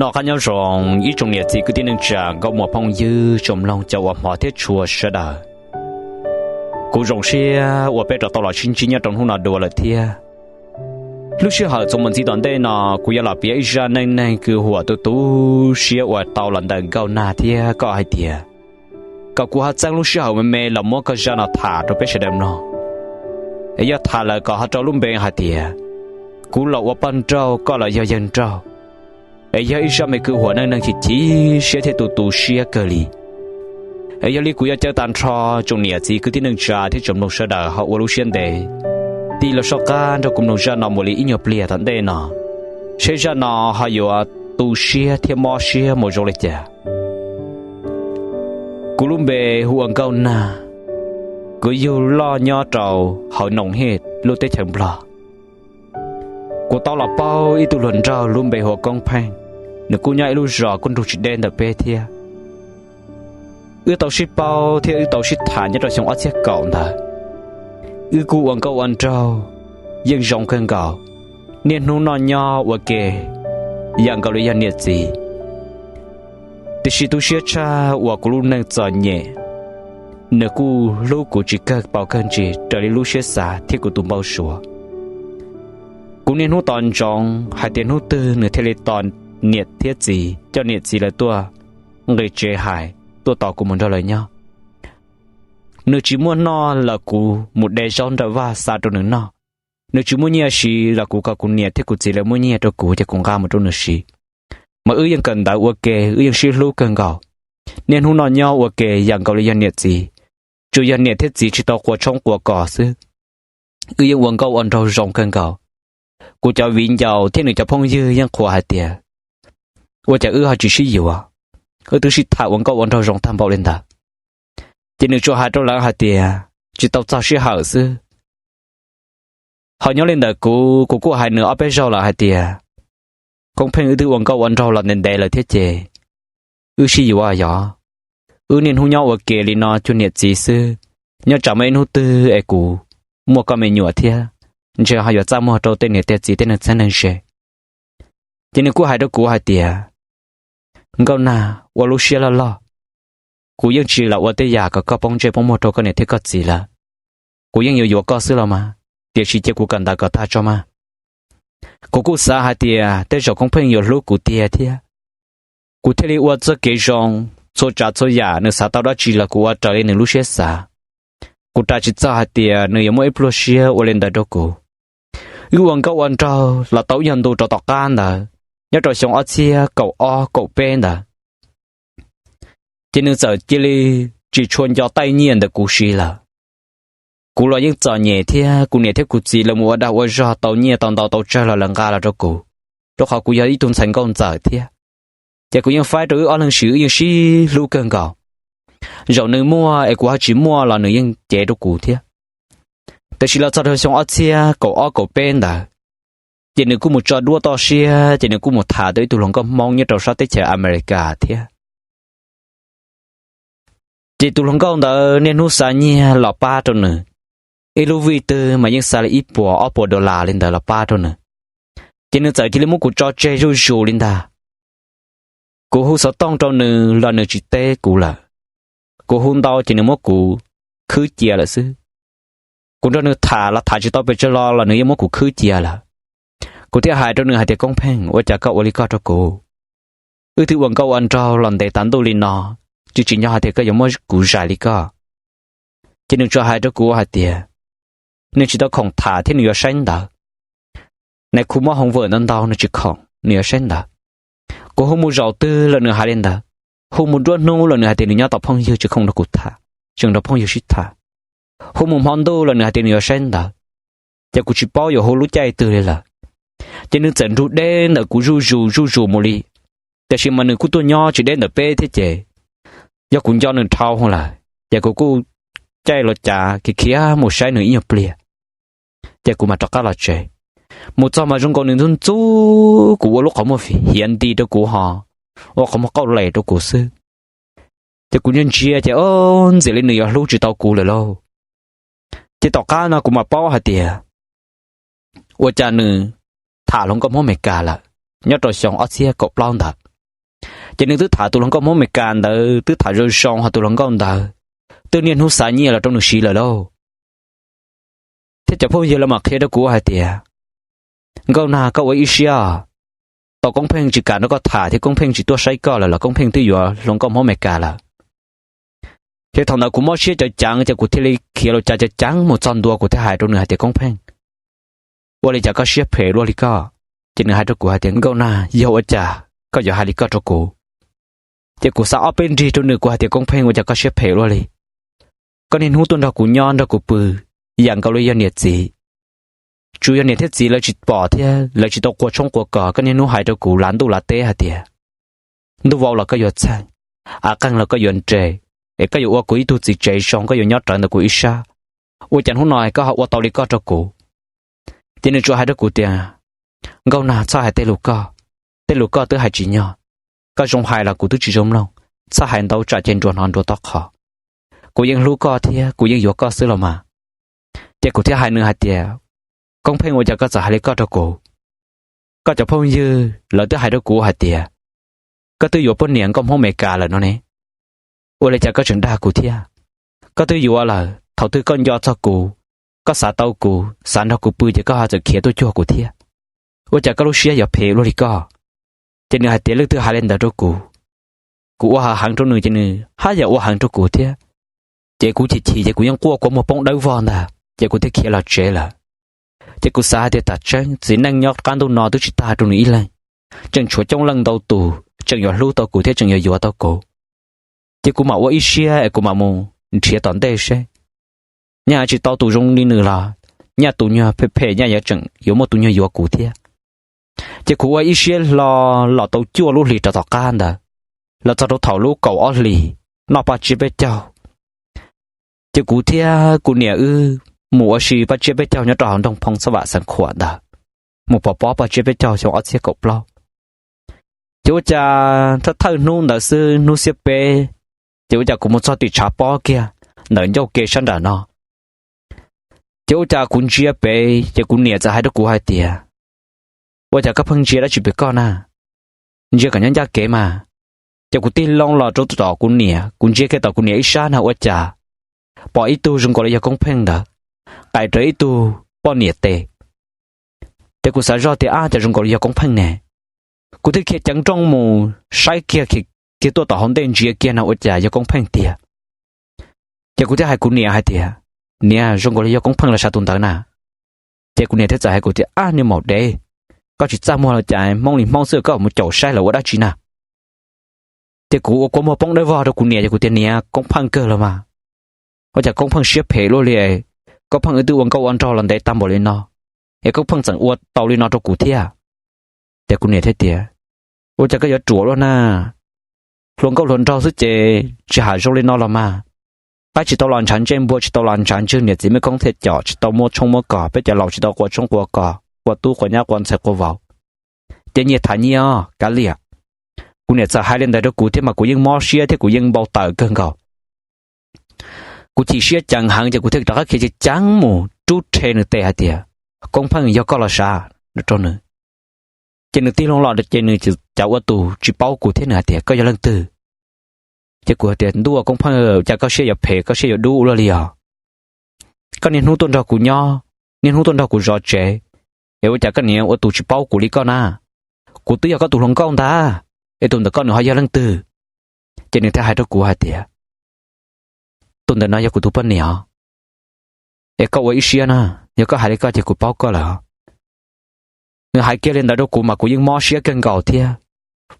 Noj qab nyob zoo ib tsoom niam txiv kwv tij neej tsa nkauj muam phooj ywg tsoom mloog cov uas hmov thiab tshua sawv daws. Kuv zoo siab uas peb rov tau los sib ntsib nyob rau hnub no dua lawm thiab. Lub sij hawm txuas mus ntxiv tom ntej no, kuv yuav los piav ib zaj neej neeg kwv huam tu tu siab uas tau los ntawm Nkauj Nag thiab Koj hais tias kom kuv ho txeeb lub sij hawm me me los muab Koj zaj no tham rau peb sawv daws mloog. Es yog tham lawm kom ho rau lub npe hais tias Kuv los ua poj nrauj, koj los yog yawg nrauj. Es yog ib zaj me kwv huam neej neeg chim chim siab thiab tu tu siab kawg li. Es yog li kuv yuav caw tag nrho tsoom niam txiv kwv tij neej tsa thiab tsoom mloog sawv daws ho ua lub siab ntev tig los soj qab nrog kuv mloog zaj no mus li ib nyuag pliag tom ntej no, seb zaj no ho yuav tu siab thiab mob siab mus zoo li cas. Kuv lub npe hu ua Nkauj Nag. Kuv yug loj nyob rau hauv Noom Hej lub teb chaws Nplog. Kuv tau los paub ib tug hluas nraug lub npe hu ua Koob Pheej, nws kuj nyob ib lub zos kuj nrug tsis deb ntawm peb thiab. Wb tau sib paub thiab wb tau sib tham nyob rau xyoo ob txhiab kaum ntawd. Wb kuj ua nkauj ua nraug yeej zoo kawg nkaus, niaj hnub noj nyob ua ke yam nkaus li yog niam txiv. Tiam sis tu siab tshaj uas kuv lub neej txom nyem, nws kuj hlub kuv tsis kawg paus kawg ntsis raws li lub siab xav thiab kuv tus npau suav. Kuv niaj hnub tos ntsoov hais tias hnub twg nws thiaj li tos niam thiab txiv, coj niam txiv lawv tuaj nqis tsev hais, tuaj tos kuv mus nrog lawv nyob. Nws tsis muaj noj los kuv mus de zaub nram vaj xa rau nws noj. Nws tsis muaj nyiaj siv los kuv kom kuv niam thiab kuv txiv lawv muab nyiaj rau kuv ces kuv nqa mus rau nws siv. Mas wb yeej kawm ntawv ua ke, wb yeej sib hlub kawg nkaus, niaj hnub noj nyob ua ke yam nkaus li yog niam txiv. Tsuas yog niam thiab txiv tsis tau quas tshoob quas kos xwb, wb yeej ua nkauj ua nraug zoo kawg nkaus. Kuv cov viv ncaus thiab nws cov phooj ywg yeej qhuas hais tias, ua cas wb ho tsis sib yuav, wb twb sib tham ua nkauj ua nraug zoo tag npaum li ntawd. Ces nws tsuas hais rau lawv hais tias tsis tau txog sij hawm xwb. Ho nyob li ntawm kuv, kuv kuj hais nws ob peb zaug lawm hais tias, Koob Pheej, wb twb ua nkauj ua nraug los ntev ntev lawm thiab ces wb sib yuav yog, wb niaj hnub nyob ua ke li no cuag niam txiv xwb, nyob tsam muaj ib hnub twg es kuv muaj koj me nyuam thiab, ntshe ho yuav txaj muag rau tej niam tej txiv tej neeg txheeb neeg ze. Ces nws kuj hais rau kuv hais tias, Nkauj Nag, ua lub siab loj loj, kuv yeej tsis los ua tej yam kom koj poob ntsej poob muag rau koj niam thiab koj txiv lawm. Kuv yeej yuav yuav koj xwb los mas, tiam sis cia kuv kawm ntawv kom tag tso mas. Kuv kuj xav hais tias tej zaum Koob Pheej yuav hlub kuv tiag thiab, kuv thiaj li ua txoj kev zoo, txhua tsav txhua yam nws xav tau dab tsi los kuv ua raws li nws lub siab xav. Kuv ras tsis txog hais tias nws yuav muaj ib pluag siab ua li ntawd rau kuv. Wb ua nkauj ua nraug los tau ib nyuag ntu rau tom qab ntawd, nyob rau xyoo ob txhiab kaum ob kaum peb ntawd, ces nws txawm cia li tsis tshua nco taij nyiaj ntawm kuv siv lawm. Kuv los yeej txom nyem thiab, kuv niam thiab kuv txiv lawv mus ua dag ua zog tau nyiaj tau ntau tau tsawg los lawv nqa los rau kuv, rau qhov kuv yog ib tug ntxhais nkauj ntxawm thiab. Ces kuv yeej faib rau wb ob leeg siv, wb yeej sib hlub kawg nkaus. Zaum nws muaj es kuv ho tsis muaj los nws yeej cev rau kuv thiab. Tiam sis los txog rau xyoo ob txhiab kaum ob kaum peb ntawd, ces nws kuj mus tso duab toj siab, ces nws kuj mus tham tau ib tug hluas nkauj Hmoob nyob rau sab teb chaws Amelikas thiab. Ces tus hluas nkauj ntawd niaj hnub xa nyiaj los pab rau nws, ib lub vij twg mas yeej xa li ib puas ob puas dollar li ntawd los pab rau nws. Ces nws txawm cia li muab kuv tso tseg zuj zus li ntag. Kuv hu xov tooj rau nws los nws tsis teb kuv lawm. Kuv hu ntau ces nws muab kuv khwb cia lawm xwb. Kuv nrog nws tham los tham tsis tau pes tsawg lo los nws yeej muab kuv khwb cia lawm. Kuv thiaj hais rau nws hais tias, Koob Pheej, ua cas koj ua li koj rau kuv? Wb twb ua nkauj ua nraug los ntev tas ntuj li no, tsis tsim nyog hais tias koj yuav muab kuv zais li koj. Ces nws tsuas hais rau kuv hais tias, nws tsis tau khoom tham thiab nws yuav saib ntawv. Nais khu mob hoov vawm ntau ntau nws tsis khoom, nws yuav saib ntawv. Kuv hu mus zaum twg los nws hais li ntawd. Hu mus nruab hnub los nws hais tias nws nyob tom phooj ywg tsis khoom nrog kuv tham, tseem nrog phooj ywg sib tham. Hu mus hmo ntuj los nws hais tias nws yuav saib ntawv. Ces kuv tsis paub yuav hu lub caij twg li lawm. Ces nws txawm nrug deb ntawm kuv zuj zus zuj zus mus li. Tiam sis mas nws kuj tuaj nyob tsis deb ntawm peb thiab ces yog kuv nco nws dhau lawm, ces kuv kuj caij los cav khiav khiav mus saib nws ib nyuag pliag, ces kuv mam rov qab los tsev. Mus txog mas zoo nkaus nws ntxub ntxub kuv, ua lub qhov muag hiav nti rau kuv ho ua qhov muag qauj les rau kuv xwb. Ces kuv ntsia ntsia ces o, ntxim li nws yuav hlub tsis tau kuv lawm lauj. Ces tom qab no kuv mam paub hais tias ua cas nws tham hluas nkauj Hmoob Amelikas lawm, nyob rau xyoo ob txhiab kaum plaub ntawd. Ces nws twb tham tus hluas nkauj Hmoob Amelikas ntawd twb tham zoo zoo, ho tus hluas nkauj ntawd twb niaj hnub xa nyiaj los rau nws siv lawm lauj. Thiab cov phooj ywg lawv mam qhia rau kuv hais tias, Nkauj Nag, koj ua ib siab, tau Koob Pheej tsis kam nrog koj tham thiab Koob Pheej tsis tuaj saib koj lawm los Koob Pheej twb yuav hluas nkauj Hmoob Amelikas lawm. Ces thaum ntawd kuv mob siab cov ceev ces kuv thiaj li khiav los cas cov ceev mus txog ntua, kuv thiaj hais rau nws hais tias, Koob Pheej, ua li cas koj siab phem luaj li koj? Ces nws hais rau kuv hais tias, Nkauj Nag, yog ua cas koj yuav hais li koj rau kuv? Ces kuv xav ob peb nrig rau nws, kuv hais tias, Koob Pheej, ua cas koj siab phem luaj li? Koj niaj hnub tuaj nrog kuv nyob nrog kuv pw ib yam nkaus li yog niam txiv. Tsuas yog niam thiab txiv lawv tsis pom thiab lawv tsis tau qua tshoob qua kos, koj niaj hnub hais rau kuv lav ntuj lav teb hais tias, ntuj vau los koj yuav txheej, av qeeg los koj yuav nres, es koj yuav ua kuv ib tug txiv tsev zoo, koj yuav nyob rawv ntawm kuv ib sab. Ua cas hnub no koj ho ua tau li koj rau kuv? Ces nws tsuas hais rau kuv tias, Nkauj Nag, txhob hais tej lus koj, tej lus koj twb hais tsis nyog. Koj zoo hais los kuv twb tsis zoo mloog, txhob hais ntau tsam ces nruas hnov nruas tau qhov. Kuv yeej hlub koj thiab kuv yeej yuav koj xwb los mas. Ces kuv thiaj hais nws hais tias, Koob Pheej, ua cas koj txawm hais li koj rau kuv? Koj cov phooj ywg lawv twb hais rau kuv hais tias, koj twb yuav poj niam nkauj Hmoob Amelikas lawm no ne, ua li cas koj tseem dag kuv thiab? Koj twb yuav lawm, thaum twg koj nco txog kuv, koj xav tau kuv, xav nrog kuv pw ces koj ho txawm khiav tuaj cuag kuv thiab. Ua cas koj lub siab yuav phem luaj li koj? Ces nws hais tias, leej twg hais li ntawd rau kuv? Kuv ua heev rau nws ces nws haj yam ua heev rau kuv thiab. Ces kuv chim chim ces kuv yeej quaj kua muag poob dawb vog ntag ces kuv thiaj khiav los tsev lawm. Ces kuv xav hais tias tam tseeb txiv neej nyob qab ntuj no twb tsis tag rau nws ib leeg, tseem tshuav coob leej ntau tus tseem yuav hlub tau kuv thiab tseem yuav yuav tau kuv. Ces kuv mam ua ib siab es kuv mam mus nrhiav tom ntej seb, nyaj tsis tau tus zoo li nws los, nyaj tus nyuag phem phem nyaj yuav tseem yuav muaj tus nyuag yuav kuv thiab. Ces kuv ua ib siab hlo los tau cuaj lub hlis rov tom qab ntawd, los txog rau thaum lub kaum ob hlis noj paj tsiab peb caug. Ces kuv thiab kuv niam wb mus ua si paj tsiab peb caug nyob rau hauv nroog Phoo Xab Vam Xeev Khuam ntawd, mus pov pob paj tsiab peb caug xyoo ob txhiab kaum plaub. Ces ua cas thawj thawj hnub ntawd xwb, hnub xiab peb, ces ua cas kuv mus txog tim tshav pob kiag ntawm ncauj ke sab nram no. Ces ua cas kuv ntsia pem ces kuv niam txawm hais rau kuv hais tias, ua cas koj pheej ntsia dab tsi pem koj na? Ntsia kom nyob ncaj kev mas. Ces kuv tig loo los rau tom kuv niam, kuv ntsia kiag tom kuv niam ib sab na ua cas pom ib tug zoo nkaus li yog Koob Pheej ntawd, qais rawv ib tug poj niam tes. Ces kuv xav zoj tias ab, cas zoo nkaus li yog Koob Pheej ne. Kuv thiaj khiav ceev nrooj mus saib kiag, khiav kiag tuaj tom hauv ntej ntsia kiag no ua cas yog Koob Pheej tiag. Ces kuv thiaj hais kuv niam hais tias, niam, zoo nkaus li yog Koob Pheej los sav tus ntawd na. Ces kuv niam thiaj txawm hais kuv tias, ab, niag maum dev, koj tsis txaj muag los cas, Hmoob li Hmoob xwb koj mus caum saib lawv ua dab tsi na. Ces kuv ua kua muag poob dawb vog rau kuv niam ces kuv tias, niam, Koob Pheej kawg los mas. Ua cas Koob Pheej siab phem luaj li, Koob Pheej wb twb ua nkauj ua nraug los ntev tag npaum li no, es Koob Pheej txawm ua tau li no rau kuv thiab. Ces kuv niam thiaj tias, ua cas koj yuav ruam luaj na, hluas nkauj hluas nraug xwb ces tsis hais zoo li no los mas. Pab tsis tau los ntshav ntsej npua, tsis tau los ntshav ntswg, niam txiv me koob thiaj com, tsis tau muab tshoob muab kos, peb cov laus tsis tau qua tshoob qua kos, qua tub qua nyab qua ntxhais qua vauv. Ces nyias tham nyias os kav liam. Kuv niam txawm hais li ntawd rau kuv thiab mas kuv yeej mob siab thiab kuv yeej npau taws kawg nkaus. Kuv chim siab ceev heev ces kuv thiaj rov qab khiav ceev ceev mus rub rhe nws tes hais tias, Koob Pheej, yog koj los sav, rau nws. Ces nws tig loo los ces nws cav ua tus tsis paub kuv thiab nws hais tias, koj yog leej twg? Ces kuv hais tias, ntuj, Koob Pheej, cas koj siab yuav phem, koj siab yuav dub ua luaj li os. Koj niaj hnub tuaj nrog kuv nyob, niaj hnub tuaj nrog kuv zov tsev, es ua cas koj niaj ua tus tsis paub kuv li koj na? Kuv twb yog koj tus hluas nkauj ntag, es tus ntawm koj nws ho yog leej twg? Ces nws thiaj hais rau kuv hais tias, tus ntawm no yog kuv tus poj niam os, es koj ua ib siab na, yog koj hais li koj ces kuv paub koj lawm os. Nws hais kiag li ntawd rau kuv mas kuv yeej mob siab kawg nkaus thiab,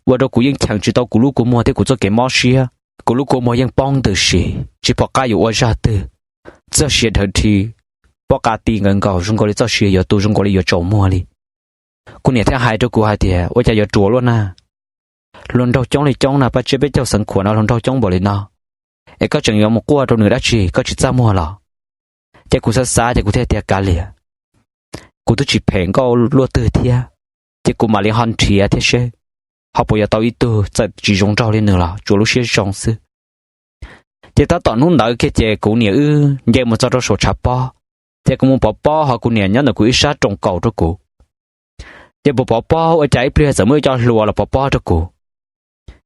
ua rau kuv yeej cheem tsis tau kuv lub kua muag thiab kuv txoj kev mob siab. Kuv lub kua muag yeej poob ntws si, tsis pom qab yuav ua zaj twg, txoj sia dhawv dhi, pob qa ti nkawd nkaus zoo nkaus li txoj sia yuav tu, zoo nkaus li yuav tsaus muag li. Kuv niam thiaj hais rau kuv hais tias, ua cas yuav ruam luaj na, hluas nraug coob li coob na, paj tsiab peb caug Xeev Khuam no hluas nraug coob npaum li no, es koj tseem yuav mus quaj rau nws dab tsi, koj tsis txaj muag los? Ces kuv xav xav ces kuv thiaj tias, kav liam, kuv twb tsis phem nkauj luaj twg thiab, ces kuv mam li ho nrhiav thiab seb ho puas yuav tau ib tug txawm tsis zoo nraug li nws los tsuas lub siab zoo xwb. Ces tab tom hnub ntawd kiag ces kuv niam wb nce mus txog rau saum tshav pob, ces kuv mus pov pob ho kuv niam nyob ntawm kuv ib sab roos kaus rau kuv. Ces mus pov pob ua cas ib pliag txawm muaj ib co hluas los pov pob rau kuv.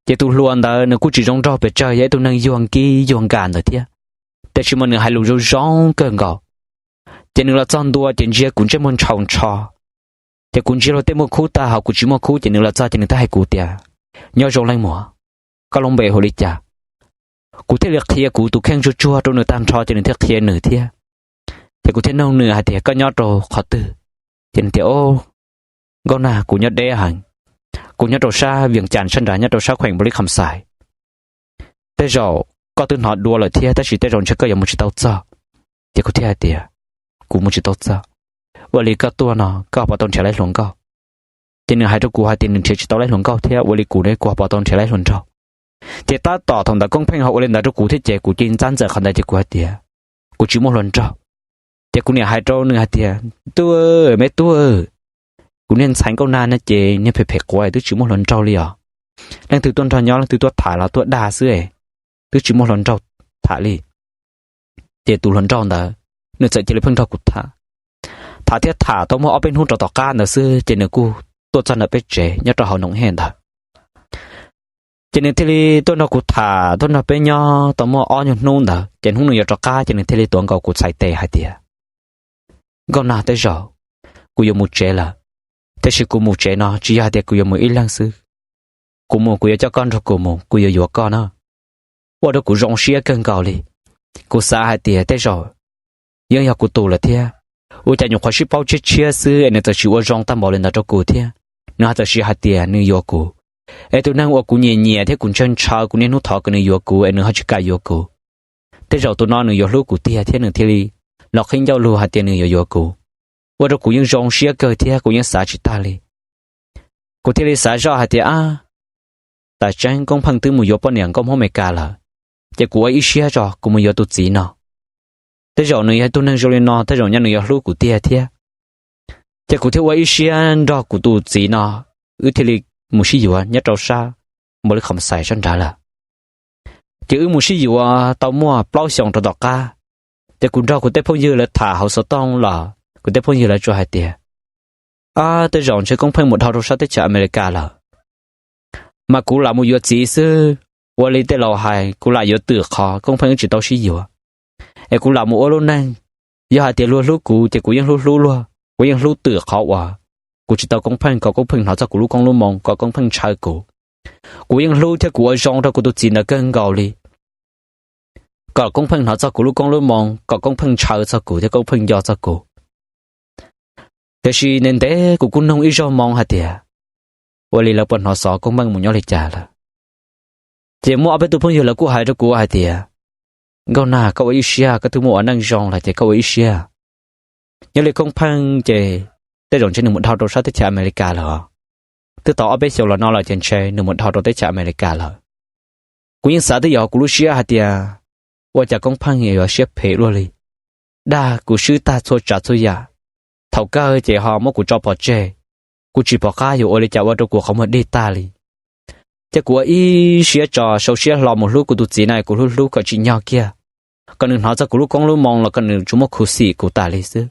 Ces tus hluas ntawd nws kuj tsis zoo nraug pes tsawg, yog ib tug neeg yuag nkib yuag nkam ntawd thiab, tiam sis mas nws hais lus zoo zoo kawg nkaus. Ces nws los txog ntua ces ntsia kuv ntsej muag ntshaus ntsho. Ces kuv ntsia luag tej muaj khub tag, ho kuv tsis muaj khub, ces nws los txog ces nws thiaj hais kuv tias, nyob zoo leej muam, koj lub npe hu li cas? Kuv thiaj li qhia kuv tus kheej tsuag tsuag rau nws tag nrho ces nws thiaj qhia nws thiab. Ces kuv thiaj nug nws hais tias, koj nyob rau qhov twg? Ces nws tias, o, Nkauj Nag, kuv nyob deb heev, kuv nyob rau sab Vias Cas sab nrad, nyob rau sab kheem Npaus Lis Kham Xais. Tej zaum koj twb hnov dua lawm thiab, tab sis tej zaum ntshe koj yuav mus tsis tau txog. Ces kuv thiaj hais tias, kuv mus tsis tau txog. Ua li koj tuaj no koj ho puas tau nrhiav laib hluas nkauj? Ces nws hais rau kuv hais tias nws nrhiav tsis tau laib hluas nkauj thiab, ua li kuv ne kuv ho puas tau nrhiav laib hluas nraug? Ces tab tom thaum ntawd Koob Pheej ho ua li ntawd rau kuv thiab ces kuv cia li ntxab ntxawm qhov ntawd ces kuv hais tias, kuv tsis muaj hluas nraug. Ces kuv niam hais rau nws hais tias, tub, me tub, kuv niag ntxhais Nkauj Nag no ces niag phem phem quav twb tsis muaj hluas nraug li os. Leej twg tuaj nrog nyob leej twg tuaj tham los tuaj dag xwb, twb tsis muaj hluas nraug tham li. Ces tus hluas nraug ntawd nws txawm cia li pheej nrog kuv tham, tham thiab tham tau muaj ob peb hnub rau tom qab ntawd xwb ces nws kuj tuaj txog nram peb tsev nyob rau hauv Noom Hej ntawd. Ces nws thiaj li tuaj nrog kuv tham, tuaj nrog peb nyob tau muaj ob nyuag hnub ntawd ces hnub nws yuav rov qab ces nws thiaj li tuav nkaus kuv txhais tes hais tias, Nkauj Nag, tej zaum kuv yuav mus tsev lawm, tiam sis kuv mus tsev no tsis yog hais tias kuv yuav mus ib leeg xwb. Kuv mus kuv yuav coj koj nrog kuv mus, kuv yuav yuav koj na. Ua rau kuv zoo siab kawg nkaus li. Kuv xav hais tias tej zaum yeej yog kuv tus lawm thiab. Ua cas nyuam qhuav sib paub tshiab tshiab xwb es nws txawm sim ua zoo tag npaum li ntawd rau kuv thiab. Nws ho txawm sim hais tias nws yuav kuv, es tus neeg uas kuv nyiam nyiam thiab kuv ntshaw ntshaw kuv niaj hnub thov kom nws yuav kuv es nws ho tsis kam yuav kuv. Tej zaum tus no nws yuav hlub kuv tiag thiab nws thiaj li los qhib ncauj lus hais tias nws yuav yuav kuv. Ua rau kuv yeej zoo siab kawg thiab kuv yeej xav tsis tag li. Kuv thiaj li xav zoj hais tias, ab, tam tseeb Koob Pheej twb mus yuav poj niam nkauj Hmoob Amelikas lawm, ces kuv ua ib siab tso kuv mus yuav tus txiv no. Tej zaum nws yog tus neeg zoo li no tej zaum nyob nws yuav hlub kuv tiag thiab. Ces kuv thiaj ua ib siab nrog kuv tus txiv no, wb thiaj li mus sib yuav nyob rau sab Npaus Lis Kham Xais sab nrad lawm. Ces wb mus sib yuav tau muaj plaub xyoos rau tom qab, ces kuv nrog kuv tej phooj ywg lawv tham hauv xov tooj los kuv tej phooj ywg lawv tsuas hais tias, ab, tej zaum ntshe Koob Pheej mus dhau rau sab teb chaws Amelikas lawm. Mas kuv lam mus yuav txiv xwb, ua li tej laus hais kuv lam yuav twm qhov Koob Pheej wb tsis tau sib yuav, es kuv lam mus ua lub neej. Yog hais tias luag hlub kuv ces kuv yeej hlub hlub luag, kuv yeej hlub twm qhov uas kuv tsis tau Koob Pheej, kom Koob Pheej hnov txog kuv lub koob lub moo, kom Koob Pheej ntshaw kuv. Kuv yeej hlub thiab kuv ua zoo rau kuv tus txiv ntawd kawg nkaus li, kom Koob Pheej hnov txog kuv lub koob lub moo, kom Koob Pheej ntshaw txog kuv thiab Koob Pheej nco txog kuv. Tiam sis ntev ntev kuv kuj nug ib zaug moo hais tias, ua li lawv puas hnov xov Koob Pheej mus nyob li cas lawm? Ces muaj ob peb tug phooj ywg lawv kuj hais rau kuv hais tias, Nkauj Nag, koj ua ib siab, koj twb muaj ua neej zoo lawm ces koj ua ib siab. Nyob li Koob Pheej ces tej zaum ntshe nws mus dhau rau sab teb chaws Amelikas lawm os. Twb tau ob peb xyoos los no lawm ces ntshe nws mus dhau rau teb chaws Amelikas lawm. Kuv yeej xav twb yog kuv lub siab hais tias, ua cas Koob Pheej yuav siab phem luaj li, dag kuv swb tag txhua tsav txhua yam, thaum kawg ces ho muab kuv tso pov tseg. Kuv tsis pom qab yuav ua li cas ua rau kuv qhov muag dig tag li. Ces kuv ua ib siab tso, sau siab hlo mus hlub kuv tus txiv na, kuv hlub hlub kom tsim nyog kiag, kom nws hnov txog kuv lub koob lub moo los kom nws tsuas muaj khuv xim kuv tas li xwb.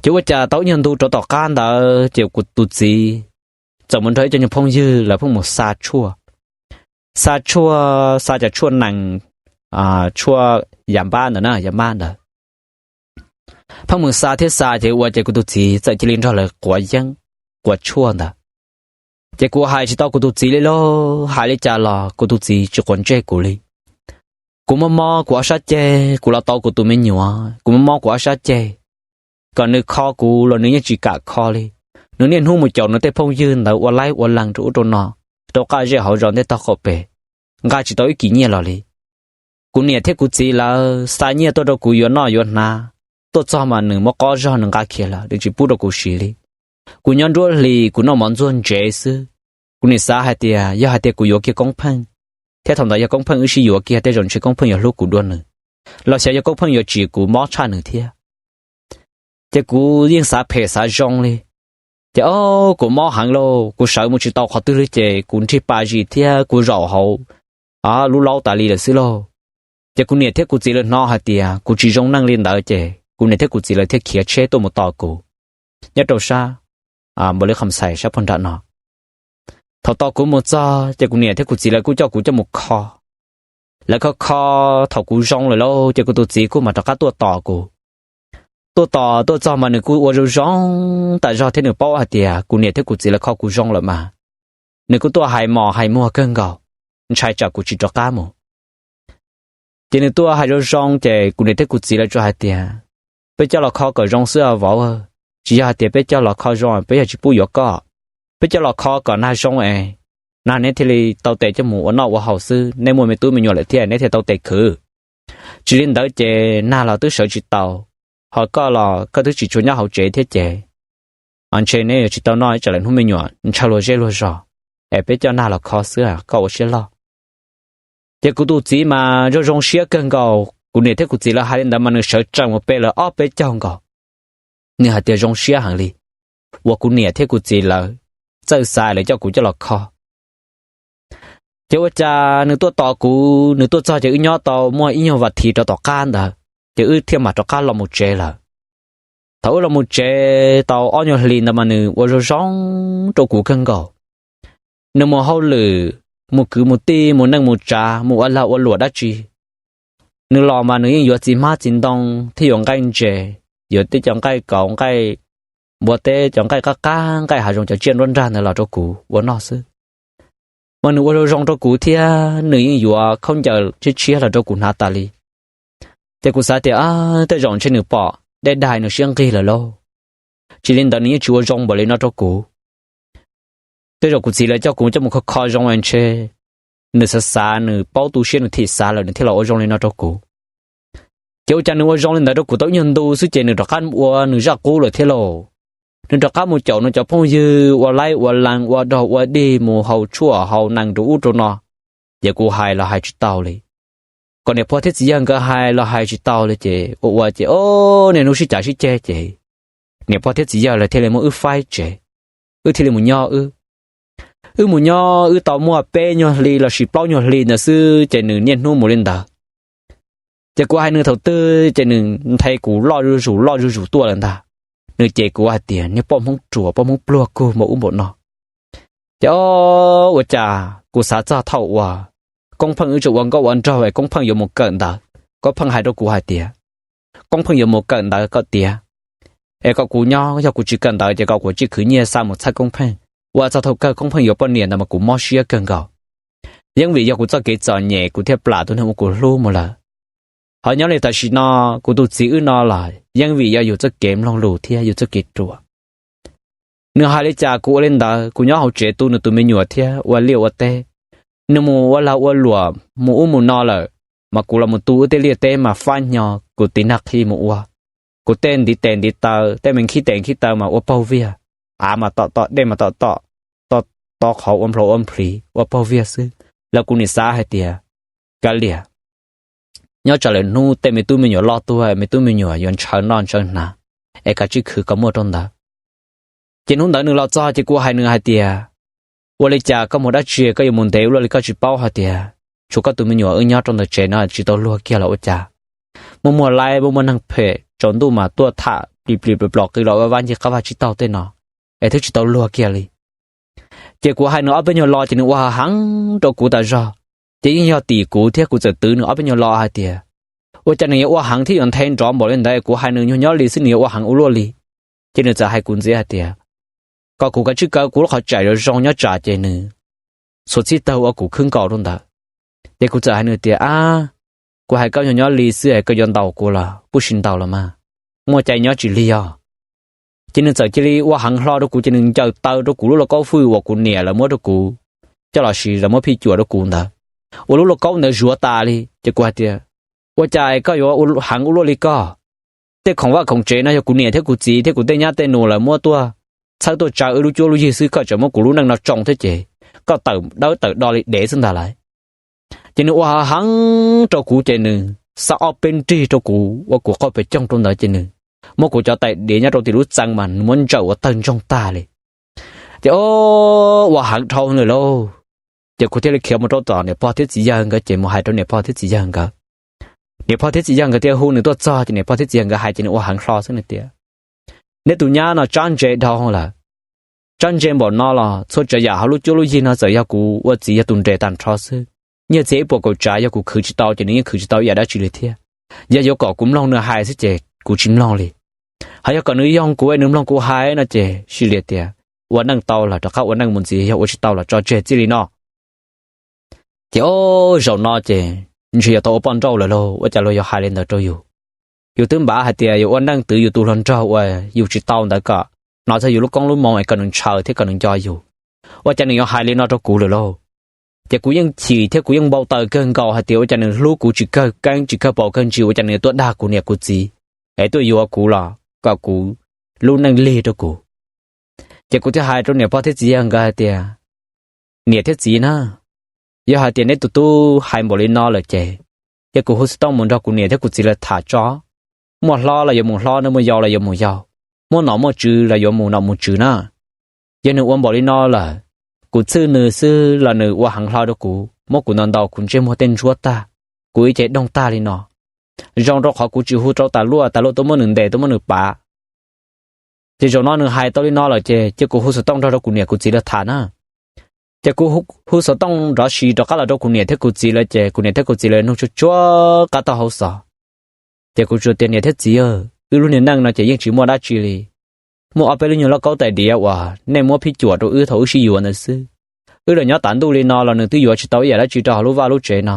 Ces ua cas tau ib nyuag ntu rau tom qab ntawd ces kuv tus txiv txawm mus nrog ib co nyuag phooj ywg lawv pheej mus xa tshuaj, xa tshuaj, xa cov tshuaj nees, tshuaj yas npab ntawd na, yas npab ntawd. Pheej mus xa thiab xa ces ua ces kuv tus txiv txawm cia li nrog lawv quav yeeb, quav tshuaj ntawd. Ces kuv hais tsis tau kuv tus txiv li lauj, hais li cas los kuv tus txiv tsis quav ntsej kuv li. Kuv mob mob kuv ob sab ceg, kuv los tau kuv tus me nyuam, kuv mob mob kuv ob sab ceg, kom nws kho kuv los nws yeej tsis kam kho li. Nws niaj hnub mus caum nws tej phooj ywg ntawd ua laib ua lees rau ub rau no, rau qab zej hauv zos ntej tog qaum pem, nqa tsis tau ib kis nyiaj los li. Kuv niam thiab kuv txiv lawv xa nyiaj tuaj rau kuv yuav noj yuav hnav, tuaj txog mas nws muab qob zog nws nqa khiav lawm, nws tsis pub rau kuv siv li. Kuv nyob nruab hlis kuv noj mov ntxuag ntsev xwb. Kuv nim xav hais tias yog hais tias kuv yuav kiag Koob Pheej, thiab thaum ntawd yog Koob Pheej wb sib yuav kiag tej zaum ntshe Koob Pheej yuav hlub kuv dua nws, los xyov yog Koob Pheej yuav tsim kuv mob tshaj nws thiab. Ces kuv yeej xav phem xav zoo li. Ces o, kuv mob heev lauj, kuv sawv mus tsis tau qhov twg li ces kuv nrig pas zis thiab kuv zaum hauv lub laub tas li lawm xwb lauj. Ces kuv niam thiab kuv txiv lawv hnov hais tias kuv tsis zoo neej li ntawd ces kuv niam thiab kuv txiv lawv thiaj khiav tsheb tuaj mus tos kuv nyob rau sab Npaus Lis Kham Xais sab pog nram no. Thaum tos kuv mus txog ces kuv niam thiab kuv txiv lawv kuj coj kuv coj mus kho. Lawv kho kho, thaum kuv zoo lawm lauj ces kuv tus txiv kuj mam rov qab tuaj tos kuv. Tuaj tos tuaj txog mas nws kuj ua zoo zoo tas zog thiab nws paub hais tias kuv niam thiab kuv txiv lawv kho kuv zoo lawm mas nws kuj tuaj hais mos hais muag kawg nkaus, ntshai tsam kuv tsis rov qab mus. Ces nws tuaj hais zoo zoo ces kuv niam thiab kuv txiv lawv tsuas hais tias, peb coj los kho kom zoo xwb vauv, tsis yog hais tias peb coj los kho zoo peb yog tsis pub yuav koj. Peb coj los kho kom nag zoo es nag neb thiaj li tau tes coj mus ua noj ua haus xwb, neb muaj me tub me nyuam lawm thiab neb thiaj tau tes khwv. Tsis li ntawd ces nag los twb sawv tsis tau, ho koj los koj twb tsis tshua nyob hauv tsev thiab ces ntshe neb yuav tsis tau noj ib tsam lawm hnub me nyuam ntshaw luag zej luag zos, es peb coj nag los kho xwb koj ua siab loj. Ces kuv tus txiv mas zoo zoo siab kawg nkaus, kuv niam thiab kuv txiv lawv hais li ntawd mas nws sawv tsees mus pe lawv ob peb caug nkaus. Nws hais tias zoo siab heev li uas kuv niam thiab kuv txiv lawv txawj xav lawv coj kuv coj los kho. Ces ua cas nws tuaj tos kuv, nws tuaj txog ces wb nyob tau muaj ib nyuag vas thiv rau tom qab ntawd ces wb thiaj mam rov qab los mus tsev lawm. Thaum wb los mus tsev tau ob nyuag hlis ntawd mas nws ua zoo zoo rau kuv kawg nkaus. Nws mus hauj lwm, mus kwv mus tij, mus neej mus tsav, mus ua lag ua luam dab tsi, nws los mas nws yeej yuav txiv hmab txiv ntoo thiab yuav nqaij ntses, yuav tej cov nqaij kauv nqaij npua teb, cov nqaij qab qab nqaij hav zoov cov tsiaj nruab nrag ntawd los rau kuv ua noj xwb. Mas nws ua zoo zoo rau kuv thiab nws yeej yuav khaub ncaws tshiab tshiab los rau kuv hnav tas li. Ces kuv xav tias tej zaum ntshe nws pom dej dai nws siab nqig lawm lauj, tsis li ntawd nws yeej tsis ua zoo npaum li no rau kuv. Tej zaum kuv txiv lawv coj kuv coj mus kho kho zoo ntshe nws xav xav nws paub tu siab nws thim xav lawm nws thiaj los ua zoo li no rau kuv. Ces ua cas nws ua zoo li ntawd rau kuv tau ib nyuag ntu xwb ces nws rov qab ua nws zaj qub lawm thiab lauj. Nws rov qab mus caum nws cov phooj ywg ua laib ua lees ua dog ua dig mus haus tshuaj haus nees rau ub rau no. Ces kuv hais los hais tsis tau li, kom niam pog thiab txiv yawg nkawd hais los hais tsis tau li ces ua ua ces o, niaj hnub sib cav sib ceg ces niam pog thiab txiv yawg lawv thiaj li muab wb faib tsev, wb thiaj li mus nyob wb. Wb mus nyob wb tau muaj peb nyuag hli lossis plaub nyuag hli ntawd xwb ces nws niaj hnub mus li ntawd. Ces kuv hais nws thaum twg ces nws nthe kuv loj zuj zus loj zuj zus tuaj lawm ntag. Nws cem kuv hais tias niag poj Hmoob ruam poj Hmoob pluag kug npaum ub npaum no. Ces o, ua cas kuv xav txog thaum uas Koob Pheej wb tseem ua nkauj ua nraug es Koob Pheej yuav mus kawm ntawv, Koob Pheej hais rau kuv hais tias Koob Pheej yuav mus kawm ntawv kom tiav, es kom kuv nyob, yog kuv tsis kawm ntawv ces kom kuv cia li khwv nyiaj xa mus txhawb Koob Pheej, ua txog thaum kawg Koob Pheej yuav poj niam ntawd mas kuv mob siab kawg nkaus. Yeej vim yog kuv txoj kev txom nyem kuv thiaj plam tus neeg uas kuv hlub mus lawm. Ho nyob li tam sim no kuv tus txiv wb no los yeej vim yog yus txoj kev mloog lus thiab yus txoj kev ruam. Nws hais li cas kuv ua li ntawd, kuv nyob hauv tsev tu nws tus me nyuam thiab ua liaj ua teb. Nws mus ua lag ua luam mus ub mus no lawm, mas kuv los mus tu wb tej liaj teb mas fab hnyo kuv tiv nag qhi mus ua. Kuv tej ntiv tes ntiv taw, tej me nkhib tes nkhib taw mas ua paug viag, av mas tom tom, dej mas tom tom, to to qhov ua nplhau ua nplhiv ua paug viag xwb. Los kuv nim xav hais tias, kav liam, nyob tsam lawm hnub tej me tub me nyuam loj tuaj me tub me nyuam yuav ntshaw noj ntshaw hnav, es kav tsij khwv kom muaj rau ntawd. Ces hnub ntawd nws los txog ces kuv hais nws hais tias, ua li cas koj mus dab tsi koj yuav mus ntev ua luaj li, koj tsis paub hais tias tshuav koj tus me nyuam wb nyob rau ntawm tsev no tsis tau luag kiag los ua cas? Muaj muaj laib muaj muaj neeg phem tsaus ntuj mas tuaj tham plis plis plos plos qis los ua vaj ncig qab vaj tsib taug tej no, es twb tsis tau luag kiag li. Ces kuv hais nws ob peb nyuag lo ces nws ua heev rau kuv tas zog, ces yeej yog tim kuv thiab kuv txawm twv nws ob peb nyuag lo hais tias, ua cas nws yuav ua heev thiab yuav nthe nrov npaum li ntawd, kuv hais nws nyuag nyob li xwb nws yuav ua heev ua luaj li. Ces nws txawm hais kuv ntxiv hais tias, kom kuv kav tsij kaw kuv lub qhov tsam zoo zoo nyob tsam ces nws xuas txhib tawg ua kuv khwb nkaus rau ntawd. Ces kuv txawm hais nws tias, ab, kuv hais koj nyuag nyob li xwb es koj yuav ntaus kuv los kuj tsis ntaus los mas, muaj cai nyob tsis lig os. Ces nws txawm cia li ua heev hlo rau kuv ces nws ncaws taw rau kuv lub lauj kaub fwj uas kuv niam lawv muab rau kuv coj los siv, lawv muab phij cuam rau kuv ntawd, ua lub lauj kaub ntawd zuav tas li. Ces kuv hais tias, ua cas koj yuav heev ua luaj li koj? Tej khoom vaj khoom tsev no yog kuv niam thiab kuv txiv thiab kuv tej nyab tej nus lawv muab tuaj txhawb tuaj tsaws wb lub cuab lub yig xwb, koj tseem muab kuv lub neej no tsoo thiab ces koj tawm dawb tawm do li dev xwb ntag lauj. Ces nws ua heev rau kuv ces nws xa ob peb nrig rau kuv ua kuv qaug pes coog rau ntawd ces nws muab kuv cov tais diav nyob rau tim lub txee mas nws muab ntsawm ua tawg ntsoog tag li. Ces ua heev dhau lawm lauj. Ces kuv thiaj li khiav mus rau tom niam pog thiab txiv yawg nkawd ces mus hais rau niam pog thiab txiv yawg nkawd. Niam pog thiab txiv yawg nkawd thiaj hu nws tuaj txog ces niam pog thiab txiv yawg nkawd hais ces nws ua heev hlo xwb nws tias, neb tus nyab no tsab ntse dhau lawm. Tsob ntse npaum no los txhua tsav yam hauv lub cuab lub yig no txawm yog kuv ua txiv yog tus nres tag nrho xwb. Nyiaj txiag ib puas kaum tsav yog kuv khwv tsis tau ces nws yeej khwv tsis tau ib yam dab tsi li thiab. Yog yuav kom kuv mloog nws hais xwb ces kuv tsis mloog li. Hos yog kom nws yoo kuv es nws mloog kuv hais no ces cia li tias ua neej tau los rov qab ua neej mus ntxiv, yog ua tsis tau los tso tseg txij li no. Ces o, zaum no ces ntshe yuav tau ua poj nrauj lawm lauj, ua cas luag yuav hais li ntawd rau yus? Yus twb npaj hais tias yuav ua neej twv yus tus hluas nraug uas yus tsis tau ntawd kom hnov txog yus lub koob lub moo es kom nws ntshaw thiab kom nws nco yus. Ua cas nws yuav hais li no rau kuv lawm lauj? Ces kuv yeej chim thiab kuv yeej npau taws kawg nkaus hais tias ua cas nws hlub kuv tsis kawg keeb tsis kawg paus kawg ntsis, ua cas nws yuav tuaj dag kuv niam kuv txiv es tuaj yuav kuv los kom kuv lub neej lig rau kuv. Ces kuv thiaj hais rau niam pog thiab txiv yawg nkawd hais tias, niam thiab txiv na, yog hais tias neb tus tub hais npaum li no lawm ces, ces kuv hu xov tooj mus nrog kuv niam thiab kuv txiv lawv tham tso. Muaj hlob los yuav mus hlob, muaj yau los yuav mus yau, muaj nom muaj tswv los yuav mus nom mus tswv na. Yog nws ua npaum li no lawm, kuv txhwj nws xwb los nws ua heev hlo rau kuv, muab kuv ntaus ntaus kuv ntsej muag tej ntsuab tag, kuv ib ce doog tag li no. Zoo rau qhov kuv tsis hu rau tas luaj, tas luaj tuaj muab nws ntes tuaj muab nws pav. Ces zaum no nws hais tau li no lawm ces, ces kuv hu xov tooj nrog rau kuv niam kuv txiv lawv tham na. Ces kuv hu xov tooj nrov si rov qab los rau kuv niam thiab kuv txiv lawv ces kuv niam thiab kuv txiv lawv nug tsuag tsuag qab taub hau xov. Ces kuv tsuas tias niam thiab txiv, wb lub niag neej no ces yeej tsis muaj dab tsi li. Muaj ob peb lub nyuag lauj kaub tais diav uas nej muab phij cuam rau wb thaum wb sib yuav ntawd xwb. Wb los nyob tas ntuj li no los nws twb yuav tsis tau ib yam dab tsi rau hauv lub vaj lub tsev no.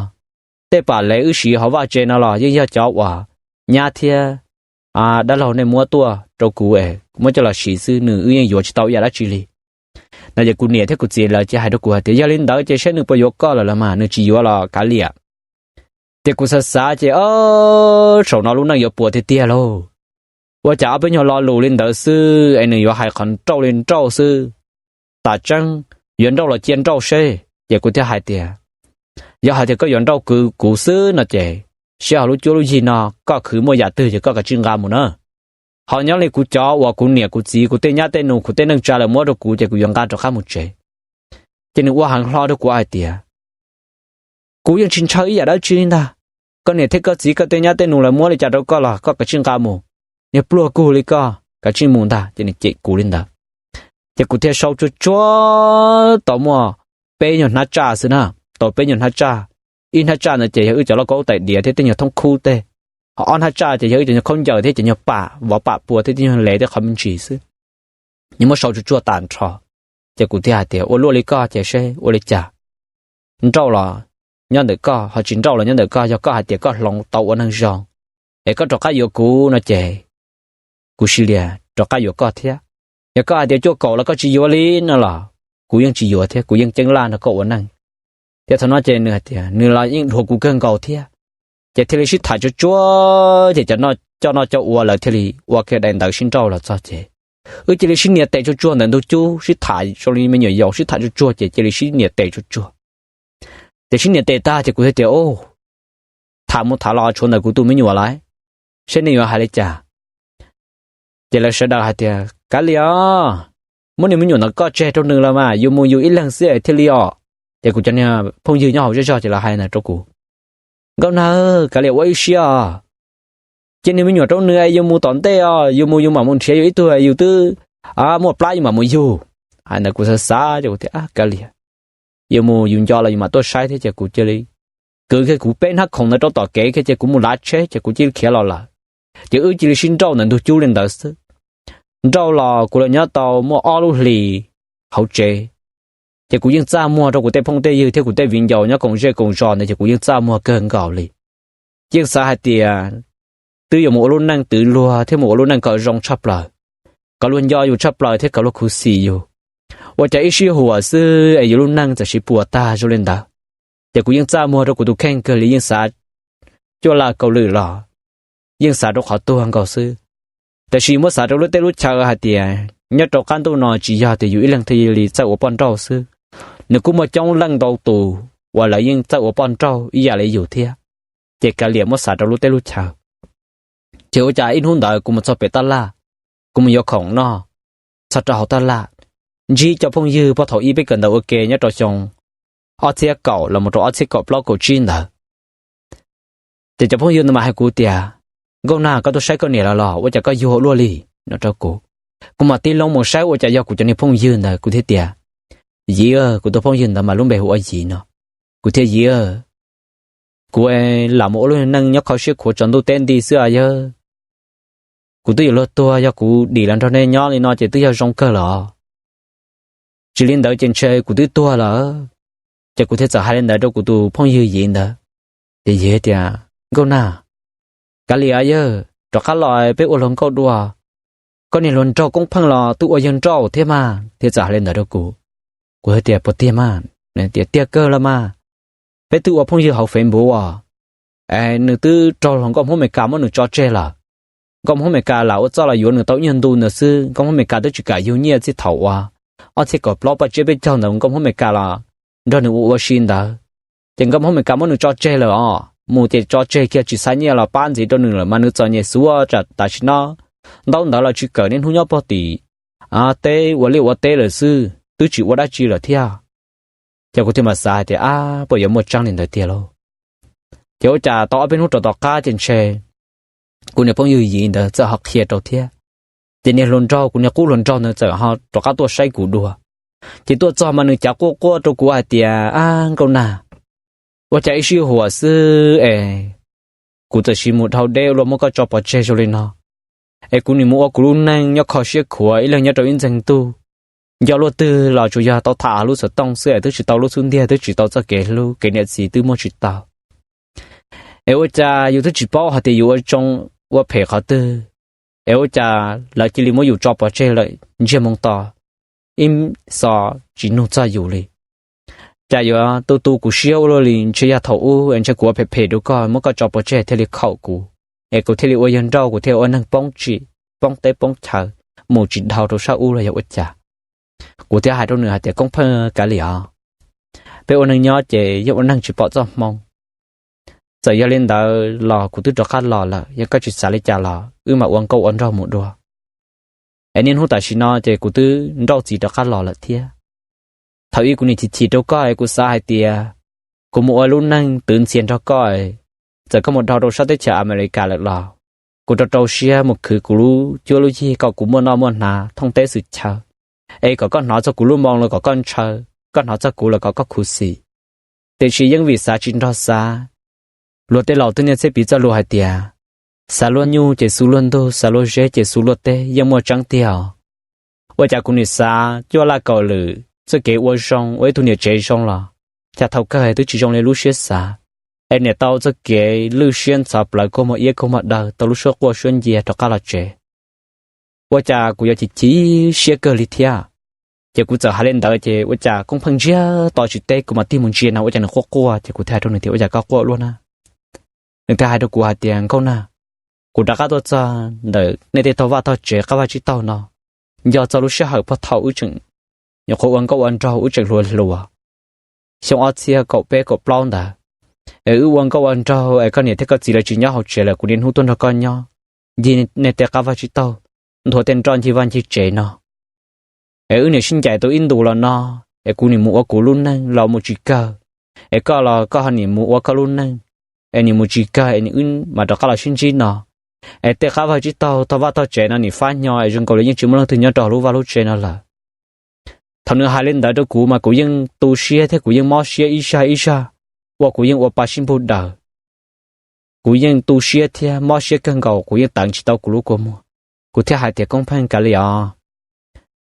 Tej pam lev wb siv hauv vaj tsev no los yeej yog cov uas nyab thiab dab laug nej muab tuaj rau kuv es muab coj los siv xwb, nws wb yeej yuav tsis tau ib yam dab tsi li. No ces kuv niam thiab kuv txiv lawv cia hais rau kuv hais tias yog li ntawd ces saib nws puas yuav koj lawm los mas, nws tsis yuav los kav liam. Ces kuv xav xav ces, o, saum no lub neej yuav puas tiag tiag lauj. Ua cas ob peb nyuag lo lus li ntawd xwb es nws yuav hais qhov nrauj li nrauj xwb. Tam tseeb yuav nrauj los cia nrauj seb. Ces kuv thiaj hais tias, yog hais tias koj yuav nrauj kwv kuv xwb no ces, saib hauv lub cuab lub yig no koj khwv muaj yam twg ces koj kav tsij nqa mus na. Ho nyob li kuv cov uas kuv niam kuv txiv kuv tej nyab tej nus kuv tej neej tsa lawv muab rau kuv ces kuv yuav nqa rov qab mus tsev. Ces nws ua heev hlo rau kuv hais tias, kuv yeej tsis ntshaw ib yam dab tsi li ntag. Koj niam thiab koj txiv koj tej nyab tej nus lawv muab li cas rau koj los koj kav tsij nqa mus. Niag pluag kug li koj kav tsij mus ntag. Ces nws cem kuv li ntawd. Ces kuv thiaj sau tsuag tsuag tau muaj peb nyuag hnab tsaj xwb na. Tau peb nyuag hnab tsaj. Ib hnab tsaj ntawd ces yog wb cov lauj kaub tais diav thiab tej nyuag thoob khub tej. Ho ob hnab tsaj ces yog wb cov nyuag khaub ncaws thiab cov nyuag pam vov pam pua thiab tej nyuag lev tej qhov me ntsis xwb. Nws muab sau tsuag tsuag tas nrho. Ces kuv thiaj hais tias ua luaj li koj ces seb ua li cas. Nrauj los nyob ntawm koj, ho tsis nrauj los nyob ntawm koj, yog koj hais tias koj hloov tau ua neeg zoo es koj rov qab yuav kuv no ces kuv cia li rov qab yuav koj thiab. Yog koj hais tias cuaj kaum los koj tsis yuav li no los kuv yeej tsis yuav thiab, kuv yeej ceeb laj nrog koj ua neej. Thiab thaum no ces nws hais tias nws los yeej dhuav kuv kawg nkaus thiab. Ces thiaj li sib tham tsuag tsuag ces cov coj noj coj ua lawv thiaj li ua kiag daim ntawv sib nrauj los txog ces wb cia li sib nias tes tsuag tsuag ntawm ntug cub, sib tham zoo li me nyuam yaus sib tham tsuag tsuag ces cia li sib nias tes tsuag tsuag. Ces sib nias tes tag ces kuv thiaj tias, tham mus tham los tshuav ntawm kuv tus me nyuam lawm, seb nej yuav hais li cas. Ces lawv sawv daws hais tias kav liam os, muab niag me nyuam ntawd koj tseg rau nws los mas, yus mus yus ib leeg xwb es thiaj li os. Ces kuv cov niag phooj ywg nyob hauv zej zog ces lawv hais ntawd rau kuv, Nkauj Nag, kav liam ua ib siab os, cia niag me nyuam rau nws es yus mus tom ntej os, yus mus yus mam mus nrhiav yus ib tug, yus twb muaj plab yus mam mus yug. Hais ntawd kuv xav xav ces kuv tias kav liam, yus mus yus nco los yus mam tuaj saib thiab ces kuv cia li kwv kiag kuv peb hnab khoom ntawd rau tom kev kiag ces kuv mus lav tsheb ces kuv cia li khiav los lawm. Ces wb cia li sib nrauj ntawm ntug cub li ntawd xwb. Nrauj los kuv los nyob tau muaj ob lub hlis hauv tsev, ces kuv yeej txaj muag rau kuv tej phooj tej ywg thiab kuv tej viv ncaus nyob koom zej koom zos ntawd ces kuv yeej txaj muag kawg nkaus li. Yeej xav hais tias twb yuav mus ua lub neej twv luag thiab mus ua lub neej kom zoo tshaj plaws, kom luag nco yus tshaj plaws thiab kom luag khuv xim yus. Ua cas ib sij huam xwb es yus lub neej txawm siv puas tag zoo li ntawd. Ces kuv yeej txaj muag rau kuv tus kheej kawg li, yeej xav cuaj laj kaus lwm los yeej xav rau qhov tuag nkaus xwb. Tab sis muab xav rau lub teb lub chaw hais tias nyob rau qab ntuj no tsis yog tias yus ib leeg thiaj li txawj ua poj nrauj xwb, nws kuj muaj coob leej ntau tus uas lawv yeej txawj ua poj nrauj ib yam li yus thiab. Ces kav liam muab xav rau lub teb lub chaw, ces ua cas ib hnub ntawd kuv mus txog pem taj laj, kuv mus yuav khoom noj txog rau hauv taj laj, ntsib cov phooj ywg puag thaum ub peb kawm ntawv ua ke nyob rau xyoo ob txhiab kaum los mus rau ob txhiab kaum plaub kaum tsib ntawd. Ces cov phooj ywg ntawd mas hais kuv tias, Nkauj Nag, koj tuaj saib koj niam lawm los ua cas koj yuag ua luaj li? No rau kuv. Kuv mam tig loo mus saib ua cas yog kuv cov niag phooj ywg ntawd, kuv thiaj tias, Yiv, kuv tus phooj ywg ntawd mas lub npe hu ua Yiv no. Kuv thiaj, Yiv, kuv lam mus ua lub neej nyob kho siab khuav tsaus ntuj teb nti xwb os yawg. Kuv twb yuav luag tuag, yog kuv dim los nrog nej nyob li no ces twb yog zoo kawg lawm os. Tsis li ntawd ces ntshe kuv twb tuag lawm. Ces kuv thiaj txawm hais li ntawd rau kuv tus phooj ywg Yiv ntawd. Ces Yiv tias, Nkauj Nag, kav liam yawg, rov qab los peb ua hluas nkauj dua. Koj niag hluas nraug Koob Pheej los twb ua yawg nrauj thiab mas, thiaj txawm hais li ntawd rau kuv. Kuv thiaj tias, Puas tiag mas? Tias, Tiag kawg los mas, peb twb ua phooj ywg hauv Facebook os. Es nws twb raug hluas nkauj Hmoob Amelikas muab nws tso tseg lawm. Nkauj Hmoob Amelikas lam ua txoj los yuav nws tau ib nyuag ntu ntawd xwb, nkauj Hmoob Amelikas twb tsis kam yug nyiaj txij thaum uas ob txhiab kaum plaub paj tsiab peb caug ntawd nkauj Hmoob Amelikas los nrog nws ua ua si ntawd. Ces nkauj Hmoob Amelikas muab nws tso tseg lawm os, mus ces tso tseg kiag tsis xa nyiaj los pab ntxiv rau nws lawm mas nws txom nyem xwb. Tam sim no ntaub ntawv los tsis kawm, niaj hnub nyob pog tim teb ua liaj ua teb lawm xwb, twb tsis ua dab tsi lawm thiab. Ces kuv thiaj mam xav hais tias, Ab, puas yuav muaj tseeb li ntawd tiag lauj? Ces ua cas tau ob peb hnub rau tom qab ces ntshe kuv niag phooj ywg Yiv ntawd txawm ho qhia rau thiab. Ces niag hluas nraug, kuv niag qub hluas nraug ntawd txawm ho rov qab tuaj saib kuv dua. Ces tuaj txog mas nws cav quaj quaj rau kuv hais tias, Ab Nkauj Nag, ua cas ib sij huam xwb es kuv txawm sim mus dhau deb ua luaj muab koj tso pov tseg zoo li no, es kuv nim mus ua kuv lub neej nyob kho siab khuav ib leeg nyob rau ib ntxeeg ntuj, nco luaj twg los tsuas yog tau tham lub xov tooj xwb es twb tsis tau lub xub ntiag, twb tsis tau txoj kev hlub, kev niam txiv twb muaj tsis tau. Es ua cas yus twb tsis paub hais tias yus ua zoo ua phem qhov twg, es ua cas lawv cia li muab yus tso pov tseg lawm ntsiag moo to, ib xo tsis nug txog yus li. Cas yuav tu tu kuv siab ua luaj li, ntshe yog thaum ub es ntshe kuv ua phem phem rau koj muab koj tso pov tseg thiaj li khaum kuv, es kuv thiaj li ua yawg nrauj, kuv thiaj ua neeg poob tsim poob teb poob chaw, mus tsis dhau rau sab ub los yog ua cas. Kuv thiaj hais rau nws hais tias, Koob Pheej, kav liam os, peb ua neeg nyob ces yeej ua neeg tsis pom txoj hmoo. Txawm yog li ntawd los kuv twb rov qab los lawm, yog koj tsis xav li cas los wb mam ua nkauj ua nraug mus dua. Es niaj hnub tam sim no ces kuv twb nrauj txiv rov qab los lawm thiab. Thaum ub kuv nim chim chim rau koj es kuv xav hais tias kuv mus ua lub neej twv ntxhias nrog koj, txawm koj mus dhau rau sab teb chaws Amelikas lawm los kuv rau rau siab mus khwv kuv lub cuab lub yig kom kuv muaj noj muaj hnav thooj teb xwm chaw, es kom koj hnov txog kuv lub moo los kom koj ntshaw, koj hnov txog kuv los kom koj khuv xim. Tiam sis yeej vim xav tsis nrog xav. Luag tej laus twb niaj txhiaj piv txoj lus hais tias, xav luaj nyuj ces xu luaj ntug, xav luaj zeb ces xu luaj teb, yeej muaj tseeb tiag os. Ua cas kuv nim xav cuaj laj kaum lwm txoj kev ua zoo, ua ib tug niam tsev zoo los cas thaum kawg twb tsis zoo li lub siab xav, es niam tau txoj kev lwj siab ntxhov plawv, kua muag iab kua muag daw, tau lub suab quaj suab ncia rov qab los tsev. Ua cas kuv yuav chim chim siab kawg li thiab. Ces kuv txawm hais li ntawd ces ua cas Koob Pheej ntsiag to tsis teb, kuv mam tig mus ntsia no ua cas nws quaj quaj, ces kuv thiaj hais rau nws tias, Ua cas koj quaj luaj na? Nws thiaj hais rau kuv hais tias, Nkauj Nag, kuv rov qab tuaj txog ntawm nej tej tog vaj tog tsev qab vaj tsib taug no, nco txog lub sij hawm puag thaum wb tseem nyuam qhuav ua nkauj ua nraug, wb tseem hluas hluas, xyoo ob txhiab kaum peb kaum plaub ntawd, es wb ua nkauj ua nraug es koj niam thiab koj txiv lawv tsis nyob hauv tsev lawm, kuv niaj hnub tuaj nrog koj nyob, ncig nej tej qab vaj tsib taug, nthuav tej nroj ncig vaj ncig tsev no. Es wb niam sib ncaim tau ib ntus los no, es kuv nim mus ua kuv lub neej los mus tsis kawg, es koj los koj ho nim mus ua koj lub neej, es nim mus tsis kawg es nim wb mam rov qab los sib ntsib no. Es tej qab vaj tsib taug tog vaj tog tsev no nim fab hnyo es zoo nkaus li yeej tsis muaj leej twg nyob rau hauv lub vaj lub tsev no lawm. Thaum nws hais li ntawd rau kuv mas kuv yeej tu siab thiab kuv yeej mob siab ib zaj ib zaj, ua kuv yeej ua pa sib npug daws. Kuv yeej tu siab thiab mob siab kawg nkaus, kuv yeej teev tsis tau kuv lub kua muag. Kuv thiaj hais tias, Koob Pheej, kav liam os,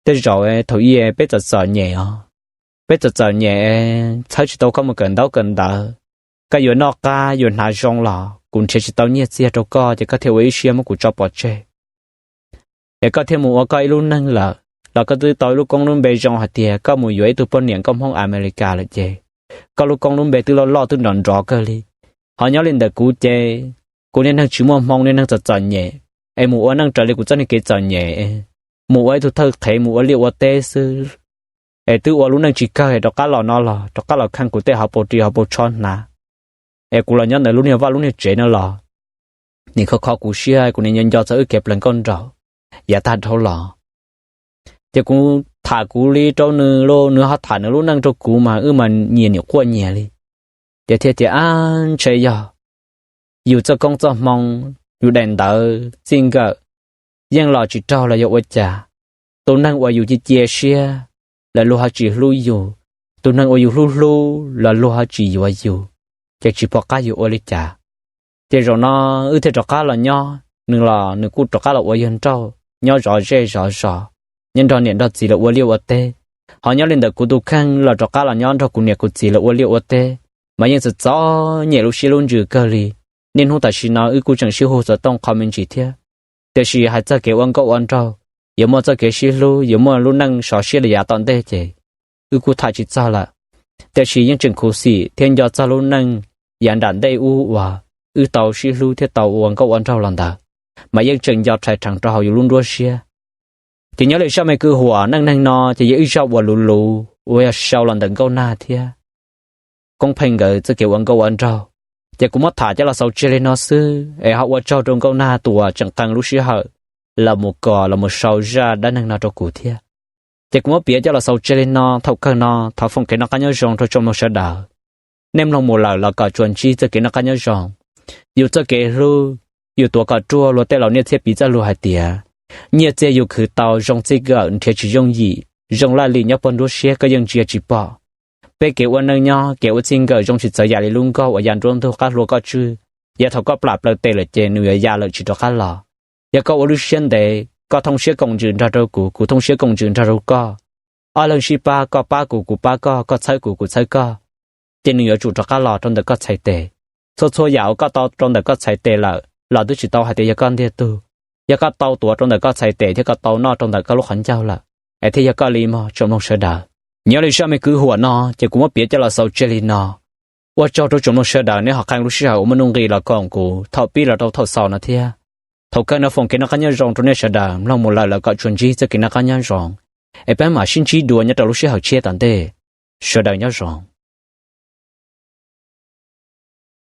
tej zaum thaum ub peb txom txom nyem os, peb txom txom nyem, txhawb tsis tau koj mus kawm ntaub kawm ntawv, koj yuav noj qab yuav hnav zoo los kuv nrhiav tsis tau nyiaj txiag rau koj ces koj thiaj ua ib siab muab kuv tso pov tseg. Es koj thiaj mus ua koj ib lub neej lawm los koj twb tau ib lub koob lub npe zoo hais tias koj mus yuav ib tug poj niam nkauj Hmoob Amelikas lawm ces koj lub koob lub npe twb loj loj twb nrov nrov kawg li. Ho nyob li ntawm kuv ces kuv niaj neeg tsis muaj hmoo, niaj neeg txom txom nyem, es mus ua neej raws li kuv txoj niag kev txom nyem, mus ua ib tug thawj qhev mus ua liaj ua teb xwb, es twb ua lub neej tsis kawg es rov qab los no los rov qab los kheej kuv tej hauv paus ris hauv paus tsho hnav. Es kuv los nyob ntawm lub niag vaj lub niag tsev no los nim kho kho kuv siab, kuv nim nco nco txog wb kev plees nkauj nraug yav tag dhau los. Ces kuv tham kuv li rau nws los nws ho tham nws lub neej rau kuv mas wb mas nyias nim quaj nyias li. Ces thiaj tias, Ab, ntshe yog yus txoj koob txoj hmoo, yus daim ntawv txij nkawm yeej los tsis raug los yog ua cas, Tus neeg uas yus cia cia siab los luag ho tsis hlub yus, tus neeg uas yus hlub hlub los luag ho tsis yuav yus, ces tsis pom qab yuav ua li cas. Ces zaum no wb thiaj rov qab los nyob, nws los nws kuj rov qab los ua yawg nrauj nyob zov zej zov zos, nyob nrog niam nrog txiv lawv ua liaj ua teb. Ho nyob li ntawm kuv tus kheej los rov qab los nyob nrog kuv niam kuv txiv lawv ua liaj ua teb, mas yeej txom txom nyem lub siab lub ntsws kawg li. Niaj hnub tam sim no wb kuj tseem sib hu xov tooj qho me ntsis thiab, tiam sis hais txog kev ua nkauj ua nraug, yuav muaj txoj kev sib hlub, yuav muaj lub neej sov siab li yav tom ntej ces wb kuj tham tsis txog lawm. Tiam sis yeej tseem khuv xim thiab nco txog lub neej yav nram ntej ub uas wb tau sib hlub thiab tau ua nkauj ua nraug los ntawd, mas yeej tseem nco rhais rheev rau hauv yus lub nruab siab. Ces nyob li zaj me kwv huam neej neeg no ces yog ib zaj uas luv luv uas yog sau los ntawm Nkauj Nag thiab Koob Pheej nkawd txoj kev ua nkauj ua nraug. Ces kuv muab tham coj los xaus tseg li no xwb es ho ua tsaug rau Nkauj Nag tus uas tseem qee lub sij hawm los mus kos los mus sau zaj dab neeg no rau kuv thiab. Ces kuv muab piav coj los xaus tseg li no, thaum kawg no thov foom kev noj qab nyob zoo rau tsoom mloog sawv daws. Nej mloog mus lawm los kom tsuas ntsib txoj kev noj qab nyob zoo. Yus txoj kev hlub, yus tuav kom ruaj, luag tej laus niaj txhiab piv txoj lus hais tias nyiaj txiag yus khwv tau, zoo txij nkawm nrhiav tsis yooj yim, zoo laj lim nyob puag nruab siab koj yeej ntsia tsis pom. Peb kev ua neej nyob kev ua txij nkawm zoo tsis txawv yam li lub nkoj uas ya nruab ntug qab hlua koj tswj, yav thaum koj plam plaws tes lawm ces nws yuav ya lawm tsis rov qab los. Yog koj ua lub siab ntev, koj thooj siab koom ntsws nrog rau kuv, kuv thooj siab koom ntsws nrog rau koj, ob leeg sib pab, koj pab kuv, kuv pab koj, koj txhawb kuv, kuv txhawb koj, ces nws yuav tsum rov qab los rau ntawm koj txhais tes. Txhua txhua yam uas koj tau rau ntawm koj txhais tes lawm los twb tsis tau hais tias yog koj ntiag tug. Yog koj tau tuav rau ntawm koj txhais tes thiab koj tau noj rau ntawm koj lub qhov ncauj lawm, es thiaj yog koj li mog tsoom mloog sawv daws. Nyob li zaj me kwv huam no ces kuv muab piav coj los xaus tseg li no. Ua tsaug rau tsoom mloog sawv daws nej ho qee lub sij hawm uas muaj nuj nqis los koom kuv thaum pib los rau thaum xaus no thiab. Thaum kawg no foom kev noj qab nyob zoo rau nej sawv daws, mloog mus lawm los kom tsuas ntsib txoj kev noj qab nyob zoo, es peb mam sib ntsib dua nyob rau lub sij hawm tshiab tom ntej. Sawv daws nyob zoo.